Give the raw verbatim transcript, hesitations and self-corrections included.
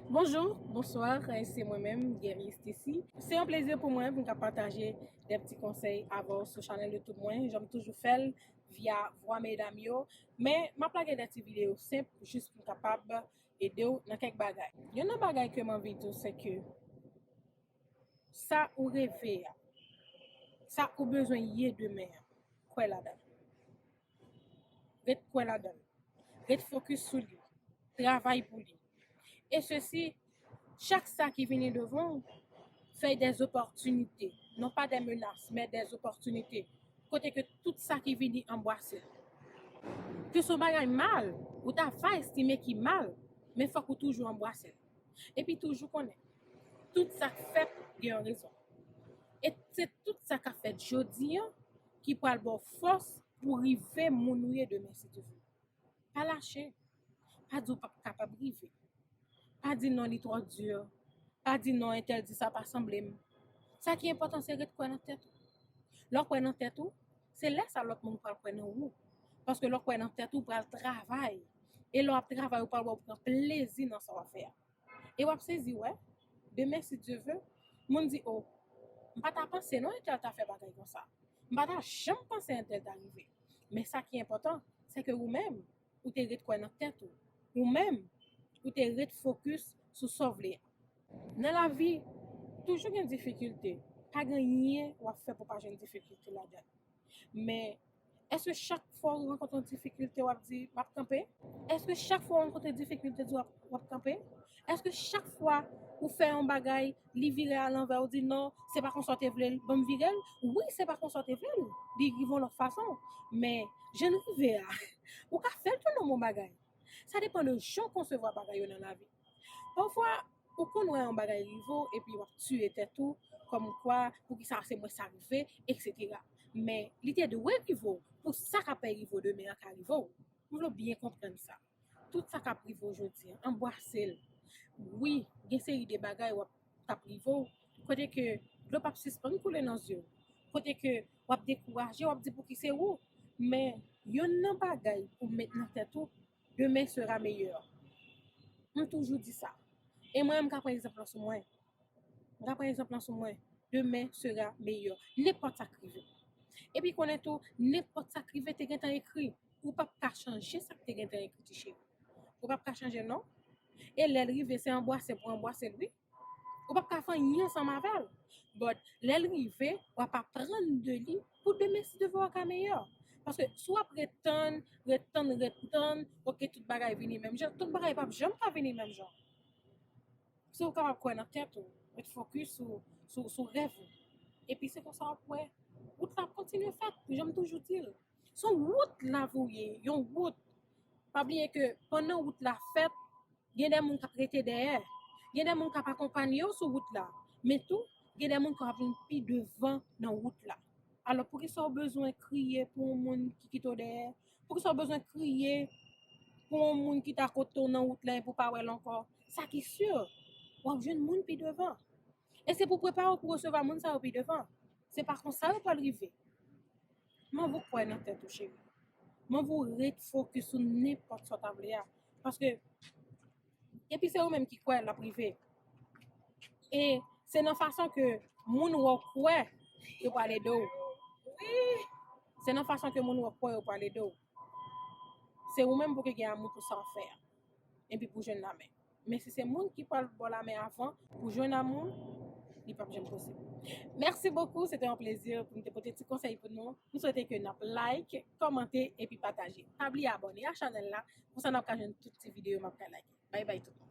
Bonjou, bonswa, se mwen menm, Guerrier Stacy. Se yon plezi pou mwen pou m ka pataje de ti konsèy avè w sou chanèl YouTube mwen, jan m toujou fè l via Vwa Medam yo. Men, m ap lage de ti videyo senp jis pou m kapab ede w nan kèk bagay. Youn nan bagay ke m anvi di w, se ke sa ou reve a, sa ou bezwen ye demen an, kwè ladan l. Ret kwè ladan l. Ret fokis sou li. Travay pou li. E sesi, chak sa ki vini devan w, fè de zopòtinite. Non pa de menas, men de zopòtinite. Kote ke tout sa ki vini anbwase l. Ke se yon bagay mal, ou ta va estime ki mal, men fòk ou toujou anbwase l. Epi toujou konnen, tout sa k fèt gen yon rezon. E se tout sa k ap fèt jodi an ki pral ba w fòs pou rive moun ou ye demen, si Dye vle. Pa lache. Pa di w p ap kapab rive. Pa di non, li twò di. Pa di non, entèl di sa pa sanble m. Sa ki enpòtan, se ret kwè nan tèt ou. Lè w kwè nan tèt ou, se lè sa lòt moun pral kwè nan ou. Paske lè w kwè nan tèt ou, ou pral travay. E lè w ap travay, ou pral wè ou pran plezi nan sa w ap fè a. E w ap sezi, wè. Demen, si Dye vle, moun di, o, m pa ta panse non entèl ta fè bagay konsa. M pa ta janm panse entèl ta rive. Men sa ki enpòtan, se ke ou menm, ou te ret kwè nan tèt ou. Ou menm, ou te ret fokis sou sa w vle a. Nan lavi, toujou gen difikilte. Pa gen anyen w ap fè pou pa jwenn difikilte ladan l. Men, èske chak fwa ou rankontre yon difikilte, w ap di, "M ap kanpe"? Èske chak fwa ou rankontre difikilte, di w ap, w ap kanpe? Èske chak fwa ou fè yon bagay, li vire alanvè, ou di, "Non, se pa konsa w te vle l, ban m vire l"? Wi, se pa konsa w te vle l. Li rive yon lòt fason. Men, jan l rive a, ou ka fè l tounen yon bon bagay. Sa depann de jan w konsevwa bagay yo nan lavi. Pafwa, ou konn wè yon bagay rive w epi w ap tiye tèt ou, kòmkwa, poukisa se mwen sa rive, etsetera. Men, li te dwe rive w pou sa k ap rive w demen an ka rive w. M vle w byen konprann sa. Tout sa k ap rive w jodi an, anbwase l. Wi, gen seri de bagay w ap, k ap rive w, kote ke dlo p ap sispann koule nan zye w, kote ke w ap dekouraje, w ap di pouki se ou. Men, youn nan bagay pou met nan tèt ou, demain sera meilleur. M toujou di sa. E mwen, m ka pran egzanp lan sou mwen. M ka pran egzanp lan sou mwen. Demain sera meilleur. Nenpòt sa k rive. Epi konnen tou, nenpòt sa k rive te gentan ekri. Ou p ap ka chanje sa k te gentan ekri, ti cheri. Ou p ap ka chanje l non. E lè l rive, se anbwase pou anbwase l, wi. Ou p ap ka fè anyen ansanm avè l. But, lè l rive, w ap aprann de li pou demen, si Dye vle, w ka meyè. Paske si w ap ret tann, ret tann, ret tann, oke, tout bagay vini menm jan, tout bagay p ap janm ka vini menm jan. Si w kapab kwè nan tèt ou, ret fokis sou, sou, sou rèv ou. Epi se konsa w ap wè wout la ap kontinye fèt, jan m toujou di l. Se yon wout lavi w ye, yon wout. Pa bliye ke pandan wout la fèt, gen de moun k ap rete dèyè. Gen de moun k ap akonpanye w sou wout la. Men tou, gen de moun k ap vin pi devan nan wout la. Alò, poukisa w bezwen kriye pou yon moun ki kite w dèyè? Poukisa w bezwen kriye pou yon moun ki ta kote w nan wout la epi w pa wè l ankò? Sa ki si, w ap jwenn moun pi devan. E se pou prepare w pou resevwa moun sa yo pi devan. Se pa konsa yo pral rive. M anvi w kwè nan tèt ou, cheri. M anvi w ret fokis sou nenpòt sa w ta vle a. Paske, epi se ou menm ki kwè l ap rive. E se nan fason ke moun wè w kwè yo pral ede w. Wi! Se nan fason ke moun wè w kwè yo pral ede w. Se ou menm pou ki gen amou pou sa w fè a. Epi pou jwenn lamen. Men si se moun ki pral ba w lamen avan pou jwenn amou, li p ap janm posib. Mèsi bokou, se te yon plezi pou m te pote ti konsèy pou nou. M swete ke n ap like, kòmante epi pataje. Pa bliye abòne a chanèl la, konsa n ap ka jwenn tout ti videyo m ap ka like. Bye bye tout moun.